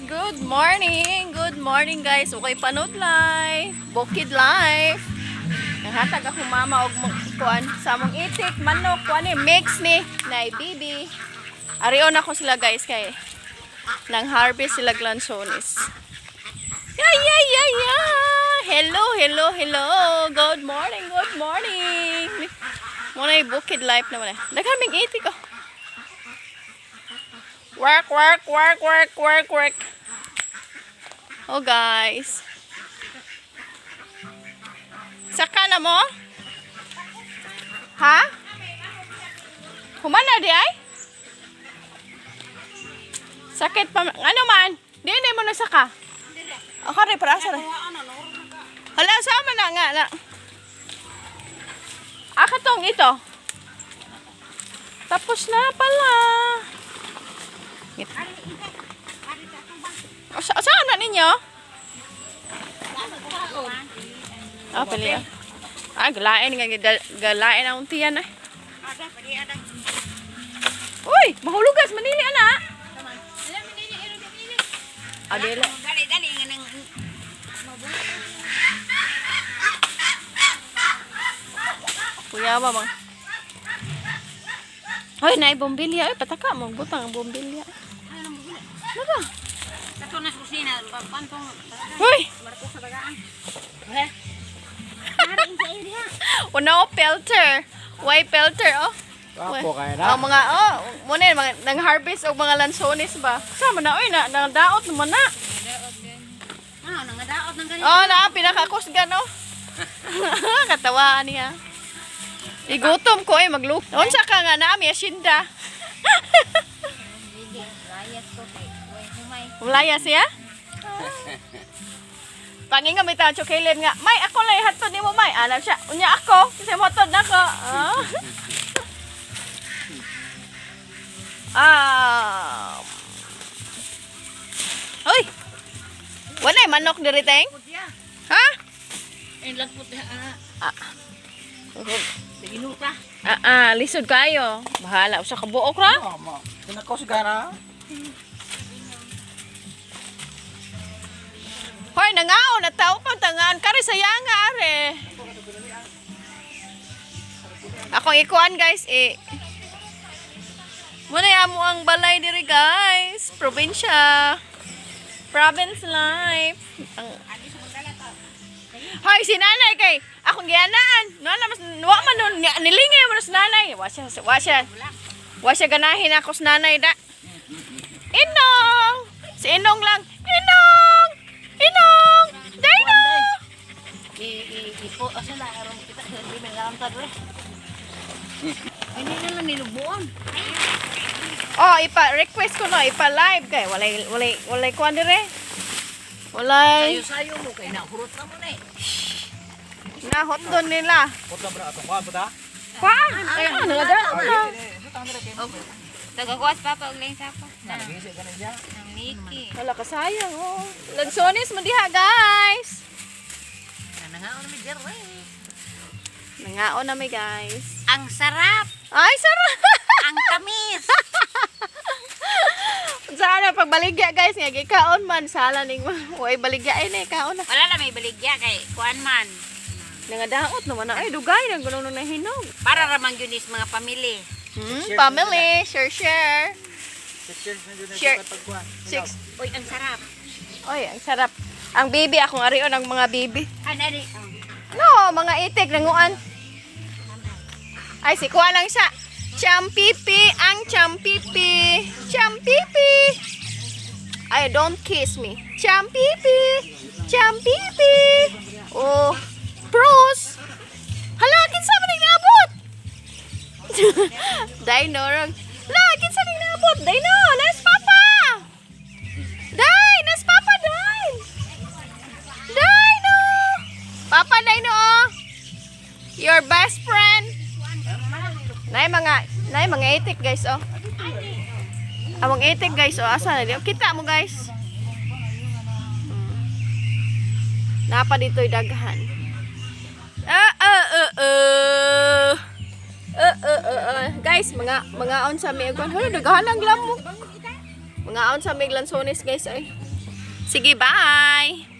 Good morning! Good morning, guys! Okay, panudlay! Bukid life! Nanghatag ako mama og kuan sa among itik, manok, kuan ni mix ni nay bibi. Arion ako sila, guys, kay nang harvest sila lansones. Yeah. Hello, hello, hello. Good morning, good morning. Muna yung bukid life naman eh. Daghan ming itik oh. Work, work, work, work, work, work. Oh, guys. Saka na mo? Ha? Humana di ay? Sakit pa. Ano man? Di hindi mo nasaka. Ako rin, para asa rin. Hala, sama na nga na. Akatong ito. Tapos na pala. O, saan na ninyo? Ah, pali ah. Ah, galain nga, galain ang tiyan eh. Uy, mahulugas, manili ana. Adela. Dali, dali nga nang Kuya ba bang? Hoy, naay bombilya. Ay, pataka mo. Butang ang bombilya. Ano ba? Kato na sa kusina, pantong Uy! barko sa bagaan. Eh. Nari sa area. Una filter. Why filter, oh? Ako kaya na. Ang mga, oh, muna yun, mga, nang harvest og mga lansones ba? Sama na, oy, na, nangdaot naman na. Ano, nangadaot ng ganito. Oh, na, pinakakusgan, oh. Katawaan niya. Igutom ko, eh, magluk. Unsa ka nga na, mi asinda. Sige, layas ko kay way humay. Mulaya siya? Panginga may tao Caleb nga, "May ako lang ihatod nimo, may." Ana siya, "Unya ako, kasi mohatod na ko." Ah. Ah. Uy. Wala manok diri, teng? Ha? Ay lagpot ah. Ah. Ginuta. Ah, ah, lisod kayo. Bahala usa ka buok ra. Tama. Pinakusgan na. Hoy, nangaon na tao pa tangaan kari sayanga are. Akong ikuan, guys, eh. Muna amo ang balay diri, guys. Probinsya. Province life. Ang Hoy, si nanay kay akong gianaan. No na mas wa man nun nilingay mo na sa nanay. Wa siya, wa siya. Wa siya ganahin ako sa nanay da. Inong! Si Inong lang. Inong! Inong! Dino! I i ipo asa la aron kita sa di man lamtad re. Ay di na lang nilubuon. Oh, ipa-request ko no, ipa-live kay walay walay walay kuan dire. Walay Sayo mo kay nahurot na mo na eh. na hotdog nila. Putla ba atong kuan puta? Kuan? Ay, ano na na. Tagakuas papa og lain sapa. Nagisi ka na siya. Nang Niki. Wala ka sayang oh. Lansones mo diha, guys. Nangaon mi dire. Nangaon na mi, guys. Ang sarap, Ay, sarap. ang tamis. Sana pagbaligya, guys, nga gikaon man sala ning way baligya ay na kaon na. Wala na may baligya kay kuan man. Nangadaot naman na ay dugay nang gulo na hinog. Para ramang yun is mga pamilya. Family, share share. 6 years na dyan Share. na pagkuan. Six. Uy, ang sarap. Oy, ang sarap. Ang baby akong arion ang mga baby. Ano di? No, mga itik nanguan. Ay, si kuha lang siya. Champipi, ang champipi. Champipi. Ay, don't kiss me. Champipi. Champipi. Oh, Bruce. Hala, kinsa man ning naabot? Dino, rong. Hala, kinsa ning naabot? Dino, nas papa. Day, nas papa, day. Dino. Papa, Dino, oh. Your best friend. Nay mga itik, guys, oh. Among itik, guys, oh, asa na di? Kita mo, guys. Napa dito'y daghan. Ah, ah, ah, ah. Ah, ah, ah, ah. Guys, mga on sa mi ug hala daghan ang lamok. Mga on sa mi lansones, guys, ay. Sige, bye!